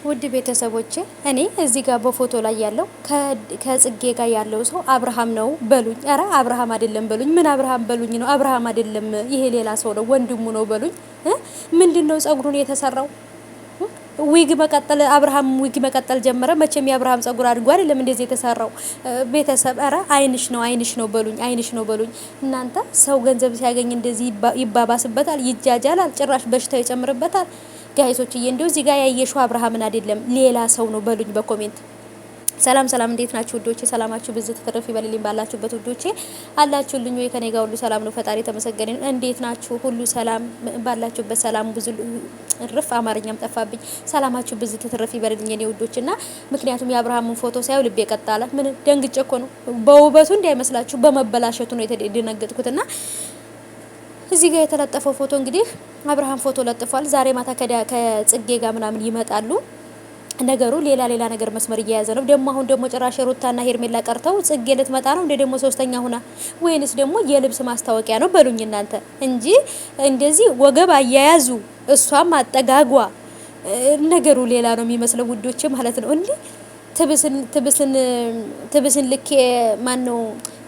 ውድ ቤተሰቦቼ፣ እኔ እዚህ ጋር በፎቶ ላይ ያለው ከጽጌ ጋር ያለው ሰው አብርሃም ነው በሉኝ። ኧረ አብርሃም አይደለም በሉኝ። ምን አብርሃም በሉኝ ነው? አብርሃም አይደለም፣ ይሄ ሌላ ሰው ነው፣ ወንድሙ ነው በሉኝ። ምንድን ነው ጸጉሩን የተሰራው? ዊግ መቀጠል፣ አብርሃም ዊግ መቀጠል ጀመረ። መቼም የአብርሃም ጸጉር አድጎ አይደለም እንደዚህ የተሰራው። ቤተሰብ ኧረ አይንሽ ነው፣ አይንሽ ነው በሉኝ፣ አይንሽ ነው በሉኝ። እናንተ ሰው ገንዘብ ሲያገኝ እንደዚህ ይባባስበታል፣ ይጃጃላል፣ ጭራሽ በሽታው ይጨምርበታል። Guys ኦችዬ፣ እንደው እዚህ ጋር ያየሽው አብርሃምን አይደለም ሌላ ሰው ነው በሉኝ በ comment። ሰላም ሰላም፣ እንዴት ናችሁ ውዶቼ? ሰላማችሁ ብዝት ትርፍ ይበልልኝ ባላችሁበት ውዶቼ። አላችሁልኝ ወይ? ከኔ ጋር ሁሉ ሰላም ነው፣ ፈጣሪ ተመሰገነ። እንዴት ናችሁ? ሁሉ ሰላም ባላችሁበት ሰላም ብዙ እርፍ፣ አማርኛም ጠፋብኝ። ሰላማችሁ ብዝት ትርፍ ይበልልኝ የኔ ውዶች። እና ምክንያቱም የአብርሃምን ፎቶ ሳየው ልቤ ቀጥ አለ። ምን ደንግጬ እኮ ነው፣ በውበቱ እንዳይመስላችሁ በመበላሸቱ ነው የተደነገጥኩትና እዚህ ጋር የተለጠፈው ፎቶ እንግዲህ አብርሃም ፎቶ ለጥፏል። ዛሬ ማታ ከጽጌ ጋር ምናምን ይመጣሉ። ነገሩ ሌላ ሌላ ነገር መስመር እየያዘ ነው። ደግሞ አሁን ደግሞ ጭራሽ ሩታና ሄርሜላ ቀርተው ጽጌ ልትመጣ ነው እንደ ደግሞ ሶስተኛ ሁና፣ ወይንስ ደግሞ የልብስ ማስታወቂያ ነው በሉኝ እናንተ እንጂ እንደዚህ ወገብ አያያዙ እሷም አጠጋጓ ነገሩ ሌላ ነው የሚመስለው ውዶቼ ማለት ነው። እንዲህ ትብስን ትብስን ትብስን ልኬ ማን ነው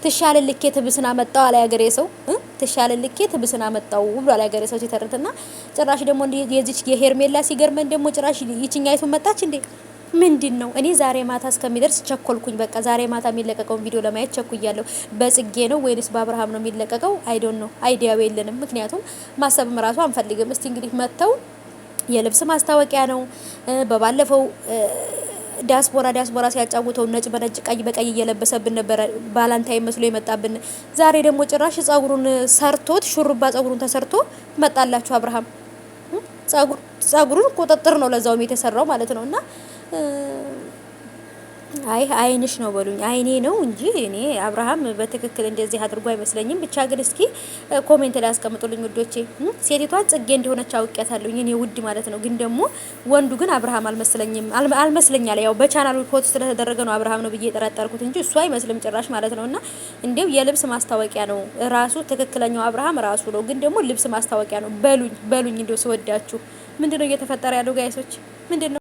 ትሻለ ልኬ ትብስን አመጣው አለ ያገሬ ሰው። ትሻለ ልኬ ትብስን አመጣው ብሏል ያገሬ ሰው ሲተርትና፣ ጭራሽ ደግሞ የዚች የሄርሜላ ሲገርመን ደግሞ ጭራሽ ይችኛይቱ መጣች እንዴ! ምንድን ነው? እኔ ዛሬ ማታ እስከሚደርስ ቸኮልኩኝ። በቃ ዛሬ ማታ የሚለቀቀውን ቪዲዮ ለማየት ቸኩያለሁ። በጽጌ ነው ወይንስ በአብርሃም ነው የሚለቀቀው? I don't know፣ idea ው የለንም። ምክንያቱም ማሰብም ራሱ አንፈልግም። እስቲ እንግዲህ መጥተው የልብስ ማስታወቂያ ነው በባለፈው ዲያስፖራ ዲያስፖራ ሲያጫውተው ነጭ በነጭ ቀይ በቀይ እየለበሰብን ነበረ፣ ባላንታይ መስሎ የመጣብን። ዛሬ ደግሞ ጭራሽ ጸጉሩን ሰርቶት ሹሩባ ጸጉሩን ተሰርቶ መጣላችሁ አብርሃም። ጸጉሩን ቁጥጥር ነው ለዛውም የተሰራው ማለት ነው። እና አይ አይንሽ ነው በሉኝ፣ አይኔ ነው እንጂ እኔ አብርሃም በትክክል እንደዚህ አድርጎ አይመስለኝም። ብቻ ግን እስኪ comment ላይ አስቀምጡልኝ ውዶቼ። ሴቲቷ ጽጌ እንደሆነች አውቄያታለሁኝ እኔ ውድ ማለት ነው። ግን ደግሞ ወንዱ ግን አብርሃም አልመስለኝም አልመስለኛል። ያው በቻናሉ ፖስት ስለተደረገ ነው አብርሃም ነው ብዬ የጠረጠርኩት እንጂ እሱ አይመስልም ጭራሽ ማለት ነው። እና እንዲያው የልብስ ማስታወቂያ ነው ራሱ፣ ትክክለኛው አብርሃም ራሱ ነው። ግን ደግሞ ልብስ ማስታወቂያ ነው በሉኝ በሉኝ። እንዲያው ስወዳችሁ ምንድነው እየተፈጠረ ያለው guys ኦች? ምንድነው?